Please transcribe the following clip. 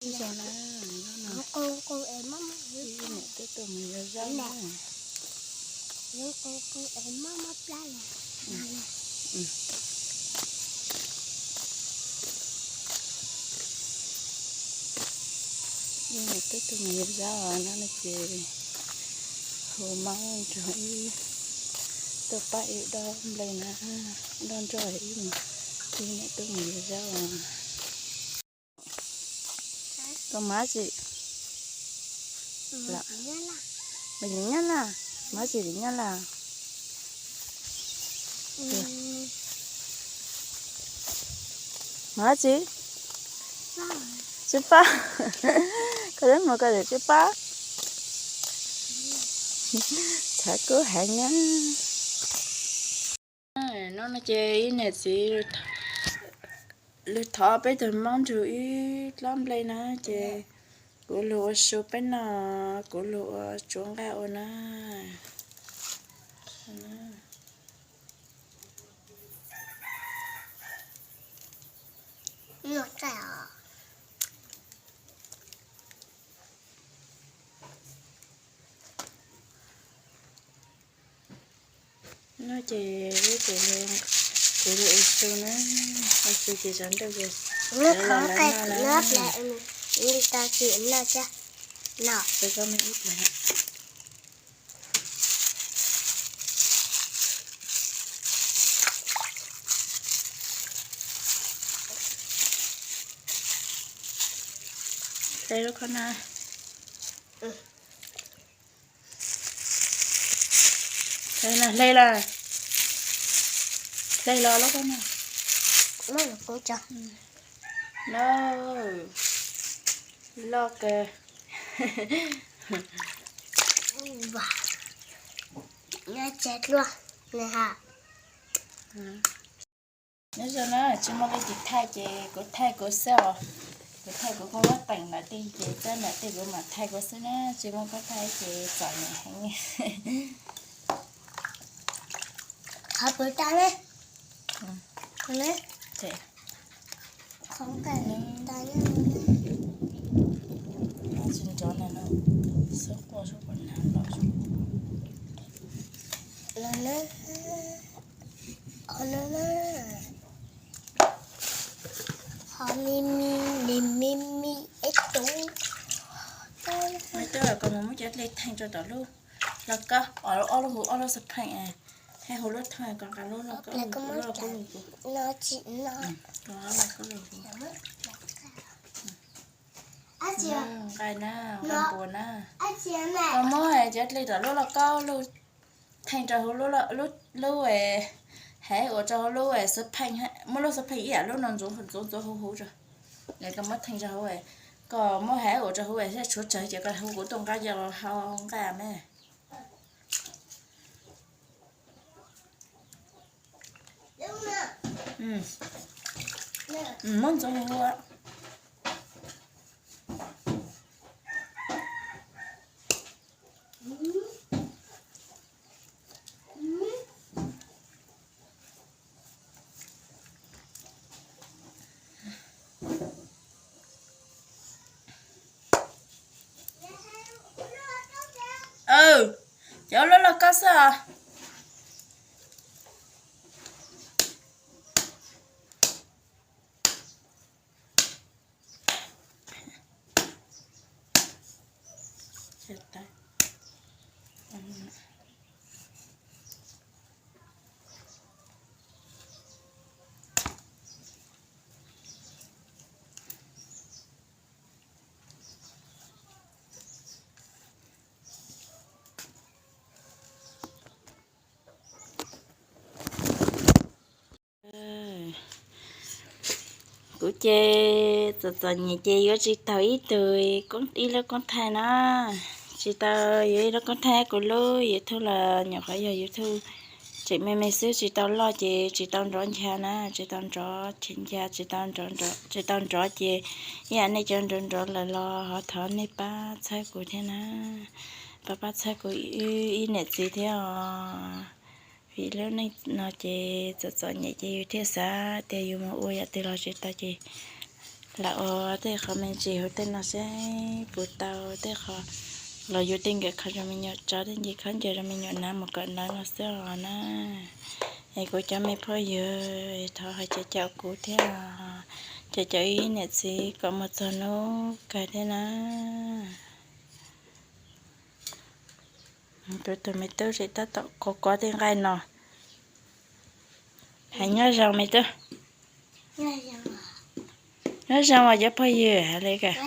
Zoo na, ib niam twb tuaj mus yuav zaub na. Ib niam twb tuaj mus yuav zaub no ces hu Moob nrog wb tuaj pab wb dob nplej na, dob nroj ib, ib niam twb mus yuav zaub. Koj mas tsis, mas tsis li nyab laj, mas tsis li nyab laj. Mas tsis, tsis pab, koj yuav mus koj tsis pab, txhav kub heev na. No no ces ib niam txiv lwm thov peb tug Moob nrug ib dlob nplej na ces kuv lug ua su peb noj, kuv lug ua tsuav nqaij ua na. No ces kuv lug ua su na, ua su ces sawv daws ces lawv noj lawv noj. Hle lub khob na. Hle na, hle los, hle los lub khob na. No, loj kawg. Nyob zoo na, tsis muaj leej twg thaij ces kuv thaij kuv xwb os. Kuv thaij kuv koob teem ntawm tej ces txab ntawm tej kuv mam thaij kuv xwb na, tsis muaj koj thaij ces txom nyem heev. Qhov pwg tas ne. Qhov ne. Qhov nqaij tas ne. Tsis nrov na no, xub quaj xub quaj na los. Los na, qhov no na, qhov me me, me me, ib tug. Twb kom mus muab cov dlej theej rau tom lub lauj kaub, ob lub hu ob lub xab pheej, thiab hu lub thawj kom nqa lub lauj kaub, lub lauj kaub lug kuv. Nqaij na, nqaij npua na. Koj muab cov dlej tom lub lauj kaub lug theej rau hauv lub, lub, hais ua rau hauv lub xab pheej, muab lub xab pheej ib yam lub no ntxuav ntxuav ntxuav huv huv rau. Koj muab theej rau hauv, koj muab hais ua rau huv, tshuav tsawg ces koj hu kuv tuaj nqa los hau nqaij me. Muab ntxuav huv huv. Cov lub lauj kaub xwb os. Kuv ces txom txom nyem ces yuav tsis taug ib tug, ib lub koob thaij na, tsis tau yuav ib lub koob thaij kuv lub YouTube los nyuam qhuav yog YouTube tseem me me xwb, tsis tau loj ces tsis tau nrov ncha na, tsis tau nrov ncha, tsis tau nrov, tsis tau nrov ces ib yam nej cov nrov nrov lawm los ho thov nej pab txhawb kuv thiab na, pab pab txhawb kuv ib niam txiv thiab os. Vim lub neej no ces txom txom nyem ces yus thiaj xav tias yus mus ua yam twg los tsis tau ces Lam ua tej qhov me ntsis huv tej no seb puas tau tej qhov los yuav tej nkawm kho rau me nyuam tso, tej nce khaub ncaws rau me nyuam hnav mus kawm ntawv no xwb os na. Es kuv cov me phooj ywg thov ho caum caum kuv thiab, caum caum ib niam txiv kom mus txog hnub kawg thiab na. Kuv tus me tub tseem tab tom kov kov tej nqaij no. Hais nyob zoo me tub. Nyob zoo os cov phooj ywg hais li kawg.